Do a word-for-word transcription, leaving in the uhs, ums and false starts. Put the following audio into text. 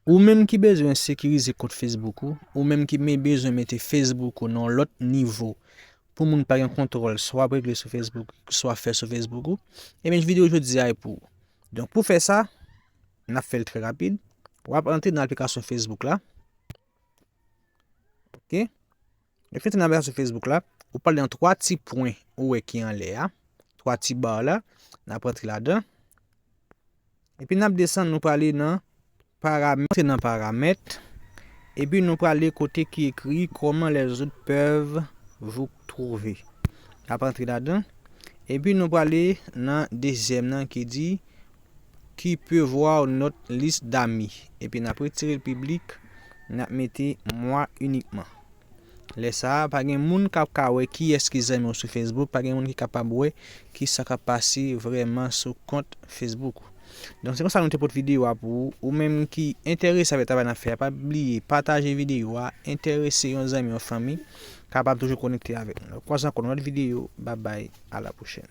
Ou menm ki bezwen sekirize kont Facebook ou, ou menm ki me- bezwen mete Facebook ou nan yon lòt nivo pou moun pa gen kontwòl sa w ap regle sou Facebook, sa w ap fè sou Facebook ou, ebyen videyo jodi a e pou ou. Donk pou fè sa, n ap fè l trè rapid. W ap antre nan aplikasyon Facebook la. Ok. Lè w fin antre nan aplikasyon Facebook la, ou prale nan twa ti pwen ou wè ki anlè a, twa ti ba la, n ap antre ladan. Epi n ap desann, nou prale nan paramèt, antre nan paramèt. Epi nou prale kote ki ekri comment les autres peuvent vous trouver. N ap antre ladan. Epi nou prale nan dezyèm nan ki di qui peut voir notre liste d'amis. Epi n ap retire l piblik, n ap mete moi uniquement. Lè sa a, pa gen moun k ap ka wè kiyès ki zanmi w sou Facebook, pa gen moun ki kapab wè ki sa k ap pase vrèman sou kont Facebook ou. Donk se konsa nou te pote videyo a pou ou. Ou menm ki enterese avèk travay n ap fè a, pa bliye pataje videyo a, enterese yon zanmi, yon fanmi, kapab toujou konekte avèk nou. N ap kwaze ankò nan lòt videyo. Babay, a la pwochèn.